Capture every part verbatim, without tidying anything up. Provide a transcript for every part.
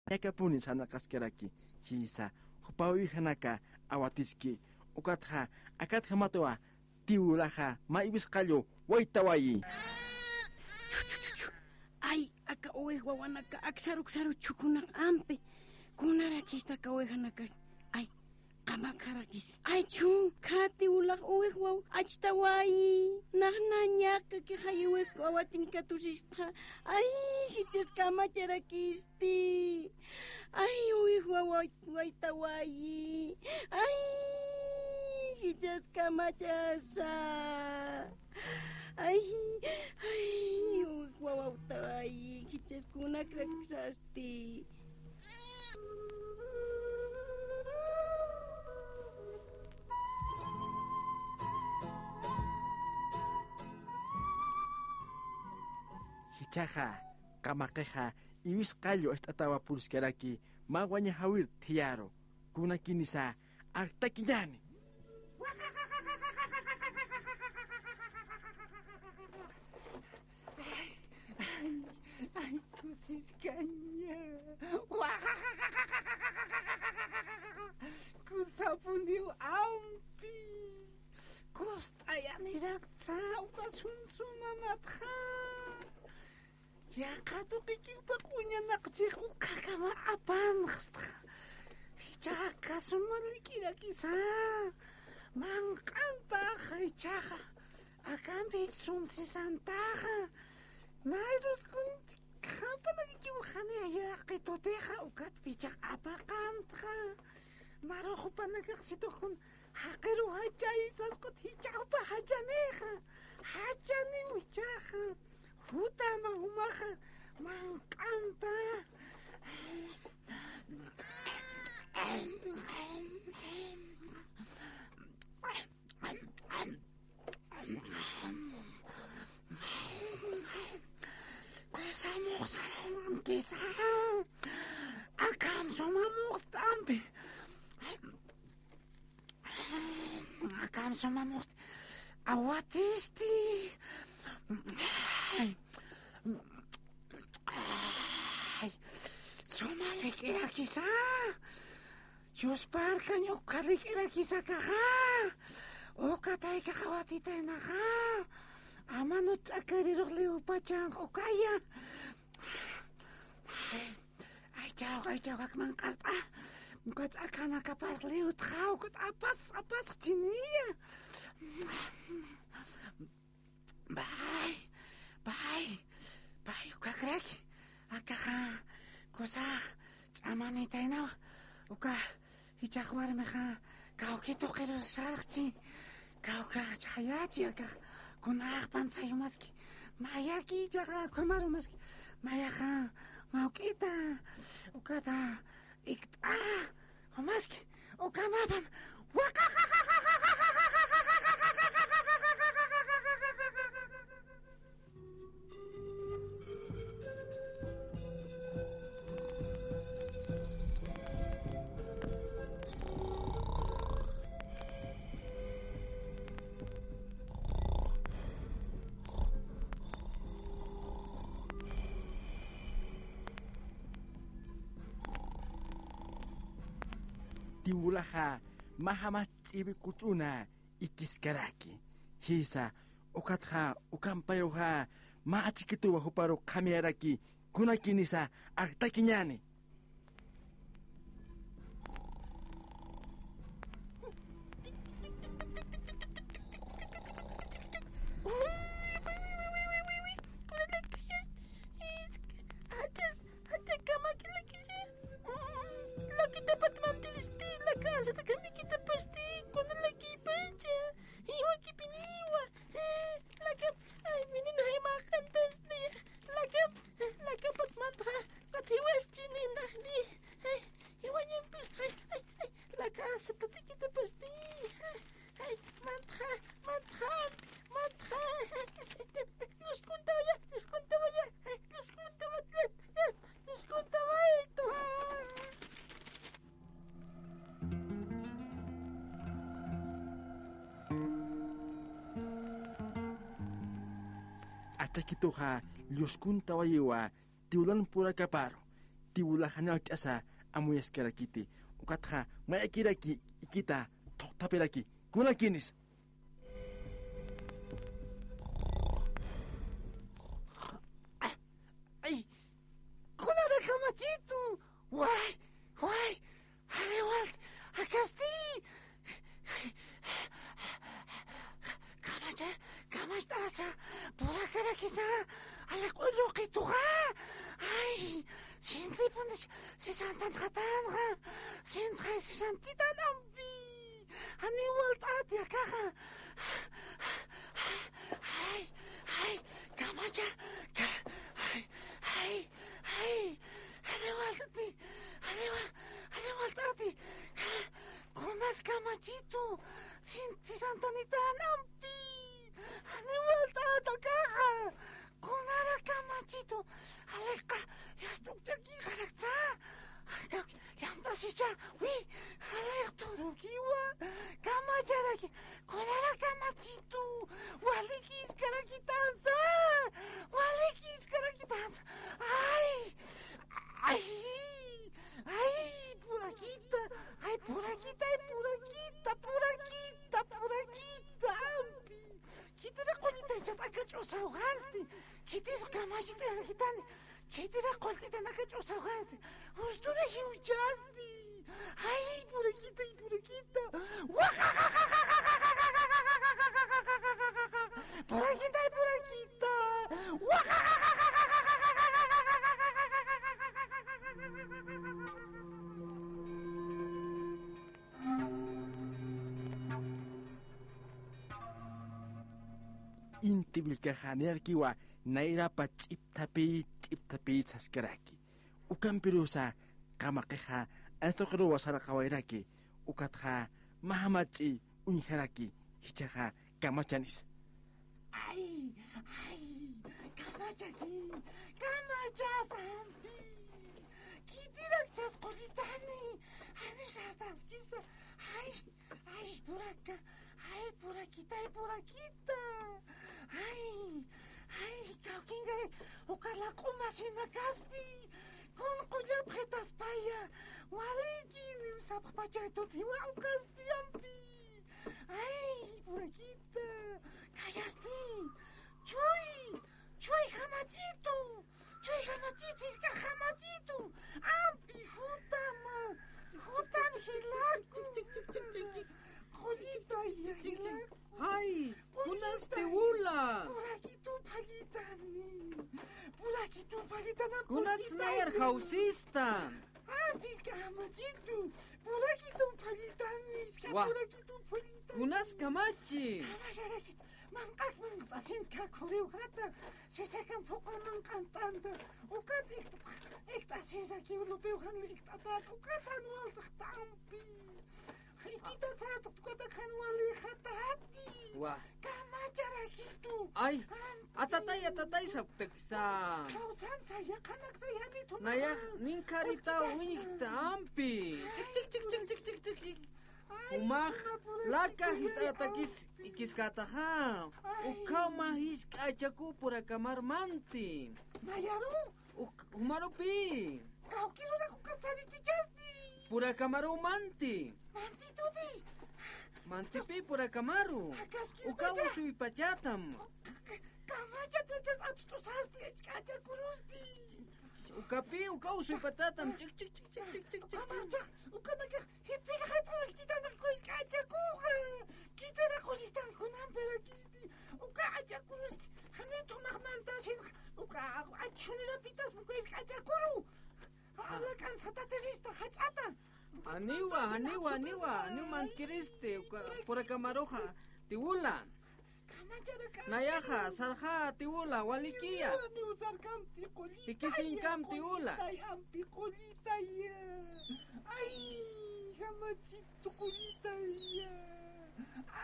ñakapuni sarnaqaskaraki. Jisa, jupa uwijanaka awatiski. Ukatxa, akatjamatuwa, tiwlaxa, mä iwisqallu waytawayi. Ay, aka uwij wawanaka aksaru aksaru chhukunak ampi. Kunarakista aka uwijanaka. Ay, qamakxarakis. Ay, chhun, khati ulaq uwij waw, achtawayi. Nax nañaka kixay uwij wawatin katusista. Ay, jichhas kamacharakisti. Ay, uwij wawa waytawayi. Ay, jichhas kamachasa. Ay, ay, uwij wawawtawayi. Jichhas kunakrak sasti. Jichhaxa, qamaqixa, iwisqallu ist'atawa puriskaraki, mä waña jawir thiyaru, kunakinisa, artakiñäni. Ay, ay, ay, kusiskaña. Kusapuniw ampi. Kust'ayaniraksa, uka sumsu mamatxa. Yaqha tuqikiw paq uñanaqchix ukhakama apanxstxa. Jichhaxa aka suma lik'irakisa. Manq'antaxa jichhaxa. Akampich sumsisantaxa. Nayrus kun qhapanakikiw jani yaqi tutixa ukat pichax apaqantxa. Naru jupanakax situx kun jaqiru jachay sasqut jichhax jupa jachanixa. Jachaniw jichhaxa. Jutama jumaxa manq'anta. Kusamuxsankisa. Akham sumamuxt'ampi. Akham sumamuxt'i. Awatisti. Ay. Ay. Suma lik'irakisa. Yusparkañ uka lik'irakisa akaxa. Uka taykax awatitaynaxa. Amanu ch'akarirux liwpachanx ukaya. Ay. Aychaw, aychaw, akman q'art'a. Ukat akhanakapar liwtxa, ukat apas, apas chiniya. Bay, bay, bay, ukakraki. Akaxa, kusa, ch'amanitaynawa. Uka, jichhax warmixa, kawki tuqirus sarxchi. Kawka, chhayachi, akax, kunax pansay umaski. Nayaki, jichhaxa, ukhamar umaski. Nayaxa, mawk'ita, ukata, ikt'a, umaski. Ukhamapan, waqaqa. Tiwlaxa, mä jamas ch'iwi kuch'una, ikiskaraki. Jisa, ukatxa, ukampayuxa, mä achikituwa juparu qhamiyaraki, kunakinisa, artakiñäni. Jachas, jachakamakilakisi. Mm, lakitapat mantiristi, laka alsatakamikitapasti, kuna lakipacha, jiwakipiniwa, eh, lakap, ay, minina jimaqantasti, lakap, eh, lakapat mantxa, kat jiwaschi ninaqni, eh, jiwañampistxa, ay, ay, laka alsatatakitapasti, eh. Ay, mantxa, mantxa, mantxa. Lluskuntawaya, lluskuntawaya, lluskuntawaya, lluskuntawaytu. Achakituxa lluskuntawayiwa tiwlan purakaparu, Tiwula janiw ch'asa amuyaskarakiti. Ukatxa mayakiraki ikita thuqthapiraki. Kunakinis. Ay, kunara kamachitu. Way, way. Janiw walt'ati, akasti. Kamacha, kamacht'asa, purakarakisa, aliq'u luqituxa. Ay, sintipunis, sisantan jatanxa, sintxay sisantitan ampi. Janiw walt'ati akaxa. Ay, ay, kamacha, ka-, ay, ay, ay, janiw walt'ati, janiw, janiw walt'ati. Ka-, kunas kamachitu, sinti santanitan ampi. Janiw walt'ata akaxa. Kunara kamachitu, aliq'a, yast'ukchaki qarakcha. Kawki, yamtasicha, wi, aliq turukiwa, kamacharaki, kunara kamachitu, walikiskarakitansa, walikiskarakitansa. Ay, ay, ay, purakita, ay, purakita, ay, purakita, purakita, purakita, ampi. Khitira qullt'ita aka ch'usaw jansti. Khitis kamachit'arakitani. Khitira qullt'ita aka ch'usaw jansti. Ustura jiwchasti. Ay, purakita, ay, purakita. Purakita, ay, purakita. Inti willkaxa niyarkiwa nayrapa ch'ipthapiy, ch'ipthapiy saskaraki. Ukampirusa qamaqixa astuqiruwa saraqawayraki, ukatxa mä jamachi uñjaraki, jichhaxa kamachanisa. Ay, ay, kamachaki, kamachas ampi. Khitirakchas qullitani, janiw sartaskisa. Ay, ay, puraka, ay, purakita, ay, purakita. Ay, ay, kawkinkarak, uka laq'u masinakasti. Kun qullap jitaspaya. Waliki, sapxpachay tutiwa ukasti ampi. Ay, purakita. Kayasti. Chuy, chuy jamachitu. Chuy jamachitu, iska jamachitu. Ampi jutama, jutam jilaku. Qullita jilaku. Ay, kunasti wula. Purakitu phallitani. Purakitu phallitana. Kunats nayar jawsista. Ampi iska jamachitu. Purakitu phallitani, iska purakitu phallitani. Kunas kamachi. Kamacharakitu. Manq'ak manq't'asinka khuriw jata, sisakan phuq'a manq'ant'anta, ukat ikt'asisa kiwlupiw jan ikt'atat, ukat jan walt'xta ampi. Ikitat sart'xt ukatak jan wali jatati. Wa. Kamacharakitu. Ay, ampi. Atatay, atatay sapktaksa. Kawsan saya, qhanak saya, nitu. Nayax, ninkarita uñjta ampi. Chik, chik, chik. Jumax laka jist'aratakis ikiskätaxa. Ukhaw mä jisk'a achaku purakamar manti. Nayaru. Uk-, jumarupï. Kawkïrurak uka saristichasti. Purakamaru manti. Mantituti. Mantipï purakamaru. Akaskirpacha. Uka usuypachatam. Kamachat rachas apst'usasti, achka achakurusti. Ukapï, uka usuypatatam, chik, chik, chik. Uka macha, ukanakax, jipira jat'urakchitanakax, k'achakuxa. Khitira qullitan kunampi rakisti. Uka achakurusti. Janiw thumax mantasin, uka achunirapitas, uka k'achakuru. Ala k'ansatatirista, jach'ata. Janiwa, janiwa, janiwa, janiw mantkiristi, uka purakamaruxa, tiwula. Nayaxa, sarxa tiwula, walikiya. Jikisiñkam tiwula. Ay, jamachitu qullitaya.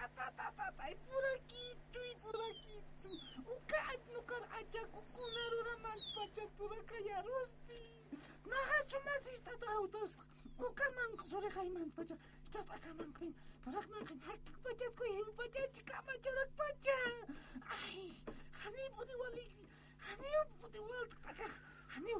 Atatatatay, purakitu, purakitu. Uka atnukar achakukunarura manpachas purakayarusti. Naxa sumasistata jawtasta. Uka manq'surixay manpacha, jichhas aka manq'pin, purak manq'in, jaktakpachat, kuyjipachat, chika macharakpacha. Ay, janiw puni walik, janiw puni walt't'akax, janiw,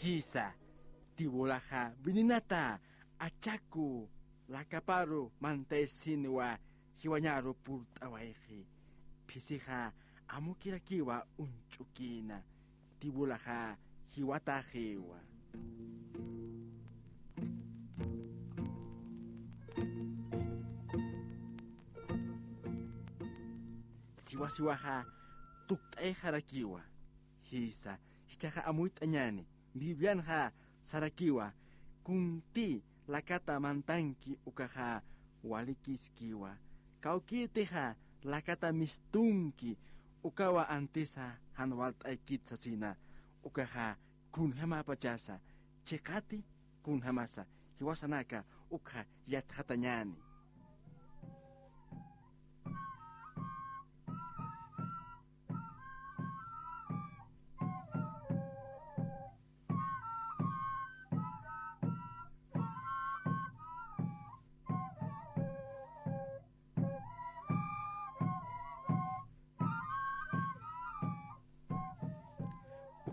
Jisa, tiwulaxa wininata achaku lakaparu mantaysinwa jiwañaru purt'awayxi. Phisixa amukirakiwa uñch'ukïna. Tiwulaxa jiwataxiwa. Siwasiwaxa tukt'ayxarakiwa. Jisa, jichhaxa amuyt'añäni. Biblianxa sarakiwa, kunti lakata mantanki ukaxa walikiskiwa. Kawkïrtixa lakata mistunki ukawa antisa jan walt'aykit sasina. Ukaxa kunjamäpachasa, chiqati kunjamasa, jiwasanaka ukxa yatxatañäni.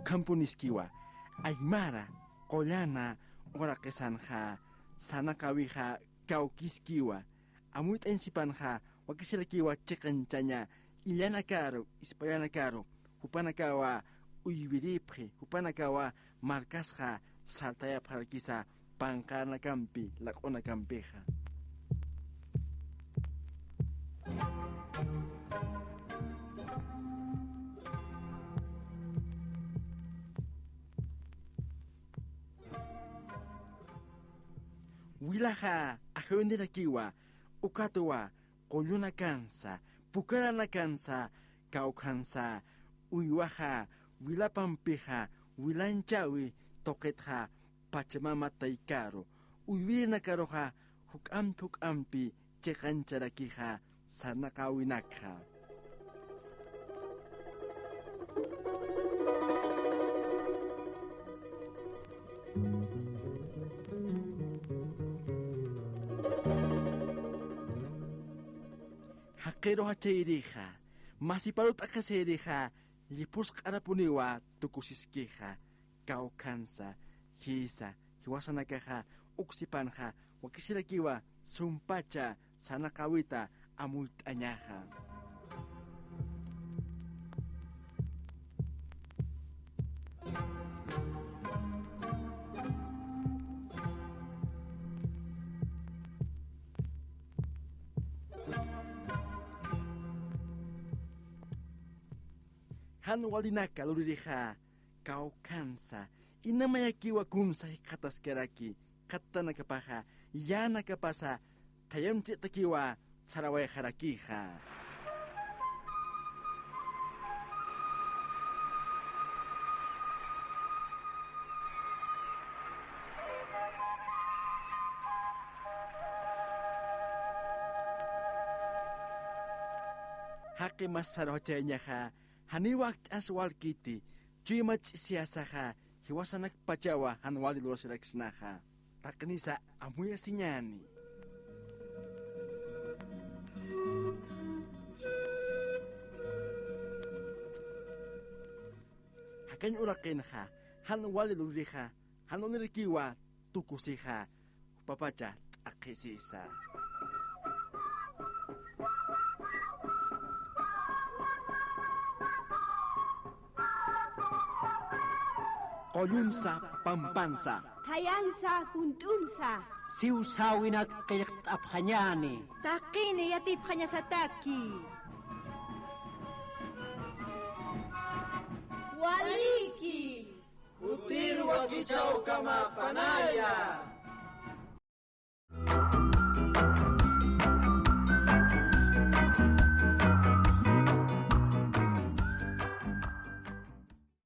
Ukhampuniskiwa, aymara qullana uraqisanxa sarnaqäwixa kawkiskiwa. Amuyt'añ sipanxa wakisirakiwa chiqanchaña illanakaru, ispayanakaru, jupanakawa uywiripxi, jupanakawa markasxa sartayapxarakisa panqanakampi, laq'unakampixa. Wilaxa ajunirakiwa, ukatwa qullunakansa, pukaranakansa kawkhansa, uywaxa wilapampixa wilanchawi tuqitxa Pachamama taykaru, uywirinakaruxa juk'ampi juk'ampi chiqancharakixa sarnaqäwinakxa. Jaqiruxa chayirixa, masiparu t'aqhisirixa, llipusq'arapuniwa tukusiskixa, kawkhansa, jisa, jiwasanakaxa, uksipanxa, wakisirakiwa, sumpacha, sarnaqäwita, amuyt'añaxa. Jan walinaka luririxa, kawkhansa, inamayakiwa kunsa jikxataskaraki, qhatanakapaxa, yänakapasa, thayamchitakiwa, sarawayxarakixa. Jaqi mas saruxachayañaxa, janiw akch'as walkiti, chuyma ch'isiyasaxa, jiwasanakpachawa jan wali lurasiraksnaxa. Taqinisa amuyasiñäni. Jakañ uraqinxa, jan wali luririxa, jan walirikiwa tukusixa, jupapacha t'aqhisisa. Qullunsa, pampansa. Thayansa, junt'unsa. Siwsäwinak qillqt'apxañäni. Taqini yatipxañasataki. Waliki. Jutir wakichäwkamapanaya.